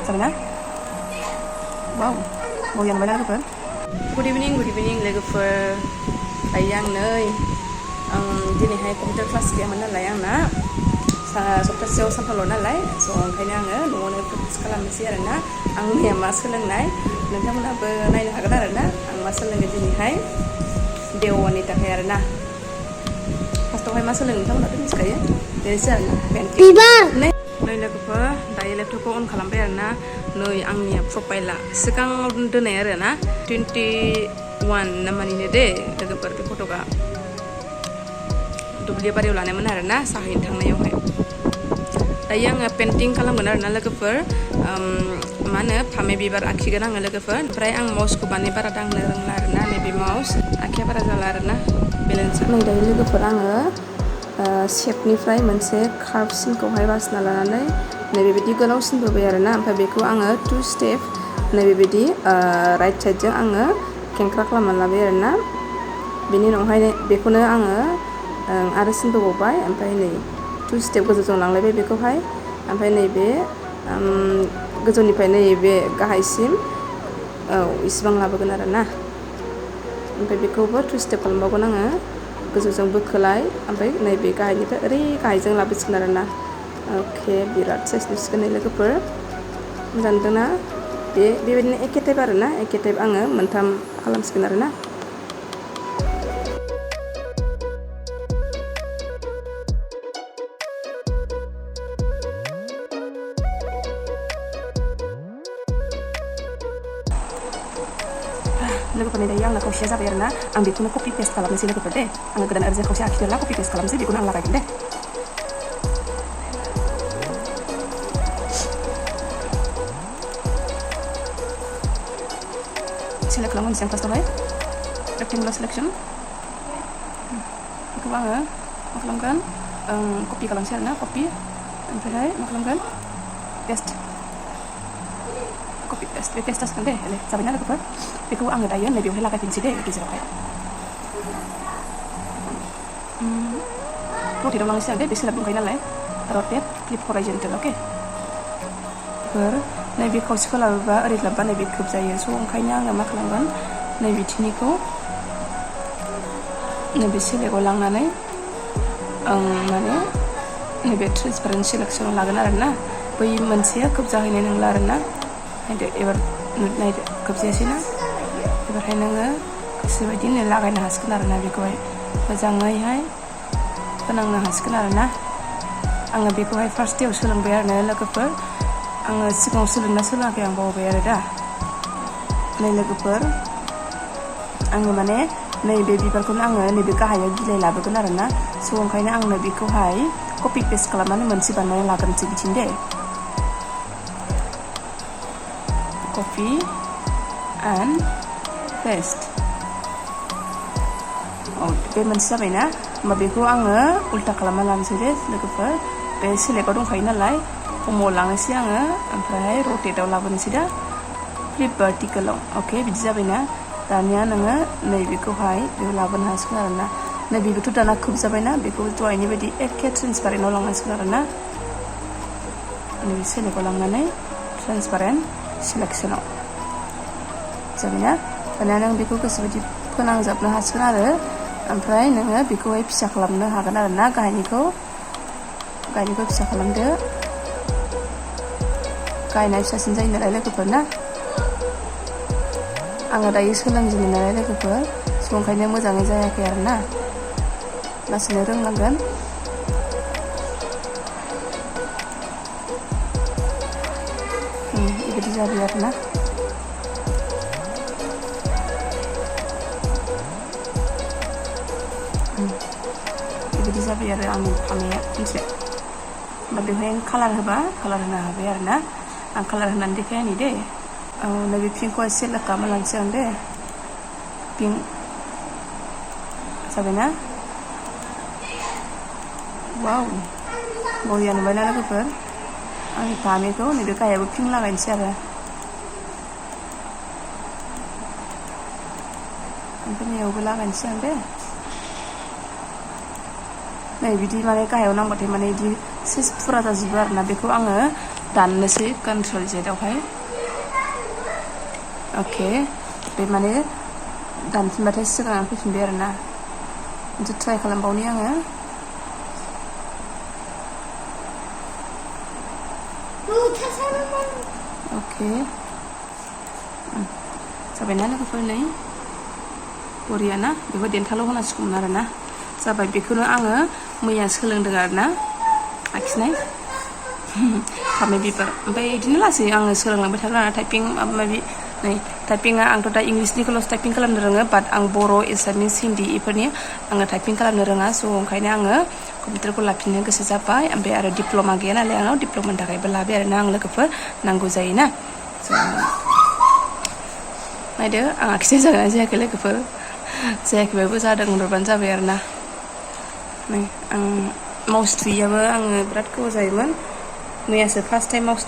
जाबाय ना वाव बरिया नुबायना लोगोफोर गुड इभिनिं लोगोफोर दायो आं नै दिनैहाय कम्पिउटार क्लास गैयामोन नालाय आंना सप्तासेयाव सानथामल' नालाय स' ओंखायनो आङो न'आवनो प्रेक्टिस खालामनोसै आरोना आं मैया मा सोलोंनाय नोंथांमोनहाबो नायनो हागोन आरोना आं मा सोलोङो दिनैहाय डे 1नि थाखाय आरोना फार्स्टआवहाय मा सोलोङो नोंथांमोनहाथ' मिथिखायो बेनोसै आरोना पेन्टिं नै लोगोफोर दायो लेपटपखौ अन खालामबाय आरोना नै आंनिया प्रफाइला सिगाङाव दोननाय आरोना 21 नाम्बारनिनो दे लोगोफोर बे फट'गा दुब्लिबारियाव लानायमोन आरोना साहैनो थांनायावहाय दायो आङो पेन्टिं खालामगोन आरोना लोगोफोर मा होनो फामे बिबार आखिगोन आङो लोगोफोर ओमफ्राय आं माउसखौ माने बारा दांनो रोंला आरोना नैबे माउस आखिया बारा जाला आरोना बेलेन्स नै दायो लोगोफोर आङो शेपनिफ्राय मोनसे कार्भ सिनखौहाय बासिना लानानै नैबेबायदि गोलाव सिन बोबाय आरोना ओमफ्राय बेखौ आङो 2 स्टेप नैबेबायदि राइट साइडजों आङो खेंख्रा खालामना लाबाय आरोना बेनि उनावहाय बेखौनो आङो आरो सिन बोबावबाय ओमफ्राय नै 2 स्टेप गोजौजों लांलायबाय बेखौहाय ओमफ्राय नैबे गोजौनिफ्राय नैबे गाहायसिम इसिबां लाबोगोन आरोना ओमफ्राय बेखौबो 2 स्टेप खालामबावगोन आङो गोजौजों बोखोलाय ओमफ्राय नैबे गाहायनिफ्राय ओरै गाहायजों लाबोसिगोन आरोना अके बिराद साइज नुसिगोन नै लोगोफोर मोजां नुदोंना बेबायदिनो एखे टाइप आरोना एखे टाइप आङो मोनथाम खालामसिगोन आरोना लोगोफोरनि दायो आंना खावसेया जाबाय आरोना आं बेखौनो कपि पेस्ट खालामनोसै लोगोफोर दे आङो गोदान ओरैजाय खावसे आखिदेरला कपि पेस्ट खालामनोसै बेखौनो आं लागायगोन दे सेलेक्ट खालामनोसै आं फार्स्टआवहाय रेक्टेंगुलार सेलेक्सन बेखौ आङो मा खालामगोन कपि खालामनोसै आरोना कपि ओमफ्रायहाय मा खालामगोन पेस्ट कपि पेस्ट बे पेस्ट जासिगोन दे जाबायना लोगोफोर बेखौ आङो दायो नैबेयावहाय लागायफिनसै दे गेजेरावहाय रटेटआव लांनोसै आं दे बे सोलाब दंखायो नालाय रटेट फ्लिप हराइजन्टेल अके नैबे खावसेखौ लाबोबा ओरै लाबोबा नैबे खोबजायो स' ओंखायनो आङो मा खालामगोन नैबे थिनिखौ नैबे सेलेक्टआव लांनानै माने नैबे ट्रेन्सपारेन्ट सेलेक्सनाव लागोन आरोना बै मोनसेया खोबजाहैनाय नंला आरोना नायदो एबार नायदो खोबजायासै ना एबारहाय नोङो गोसोबायदि लागायनो हासिगोन आरोना बेखौहाय मोजाङैहाय फोनांनो हासिगोन आरोना आङो बेखौहाय फार्स्ट डेआव सोलोंबाय आरोना लोगोफोर आङो सिगाङाव सोलोंना सोलोङाखै आं बावबाय आरो दा नै लोगोफोर आङो माने नैबे बिबारखौनो आङो नैबे गाहायाव बिलाइ लाबोगोन आरोना स' ओंखायनो आंनो बेखौहाय कपि पेस्ट खालामनानै मोनसे बानायनानै लाग्रोनोसै बिथिं दे कपि एन्ड पेस्ट बे मोनसे जाबायना होमबा बेखौ आङो उल्था खालामना लानोसै दे लोगोफोर बे सेलेक्टआव दंखायो नालाय हमआव लांनोसै आङो ओमफ्राय रटेटआव लाबोनोसै दा फ्लिप भार्टिकेलाव अके बिदि जाबायना दानिया नोङो नैबेखौहाय बेयाव लाबोनो हासिगोन आरोना नैबेबोथ' दाना खोबजाबायना बेखौ दहायनि बायदि एखे ट्रेन्सपारेन्टआव लांनांसिगोन आरोना नैबे सेलेक्टआव लांनानै ट्रेन्सपारेन्ट सेलेक्सनाव जाबायना दानिया नों बेखौ गोसोबायदि फोनांजाबनो हासिगोन आरो ओमफ्राय नोङो बेखौहाय फिसा खालामनो हागोन आरोना गाहायनिखौ फिसा खालामदो गायनाय फिसासिन जायो नालाय लोगोफोर ना आङो दायो सोलोंजेननो नालाय लोगोफोर स' ओंखायनो मोजाङै जायाखै आरोना लासैनो रोंलांगोन बेबायदि जाबाय आरोना बेबायदि जाबाय आरो आंनि फामेया मोनसे होमबा बेवहाय कालार होनो हाबाय आरोना आं कालार होनानै देखायनि दे नैबे पिंकखौहाय सेलेक्ट खालामना लानोसै आं दे पिंक जाबायना वाव बरिया नुबायना लोगोफोर आंनि फामेखौ नैबे गाहायावबो पिंक लागायनोसै आरो ओमफ्राय नैयावबो लागायनोसै आं दे नै बिदि माने गाहायाव नांबाथाय माने बिदि सेस फुरा जाजोबो आरोना बेखौ आङो दाननोसै Ctrl Z आवहाय अके बे माने दानफिनबाथाय सिगाङाव फैफिनबाय आरोना मोनसे ट्राइ खालामबावनि आङो अके जाबायना लोगोफोर नै बरियाना बेखौ देन्थाल' होनांसिगौमोन आरोना जाबाय बेखौनो आङो मैया सोलोंदों आरोना आखिनाय फामे बिबार ओमफ्राय बिदिनो लासै आङो सोलोंलांबाय थागोन आरो टाइपिं माबा माबि नै टाइपिंआ आंथ' दा इंलिसनिखौल'सो टाइपिं खालामनो रोङो बाट आं बर' एसामिस हिन्दी इफोरनि आङो टाइपिं खालामनो रोङा स' ओंखायनो आङो कम्पिउटारखौ लाफिननो गोसो जाबाय ओमफ्राय आरो डिप्ल'मा गैया नालाय आंनाव डिप्ल'मानि थाखायबो लाबाय आरोना आं लोगोफोर नांगौ जायोना नायदो आं आखिनाय जागोन ना जायाखै लोगोफोर जायाखैबाबो जादों होनबानो जाबाय आरोना नै आं माउस थुयैयाबो आङो बिराद गोबाव जायोमोन मैयासो फार्स्ट टाइम माउस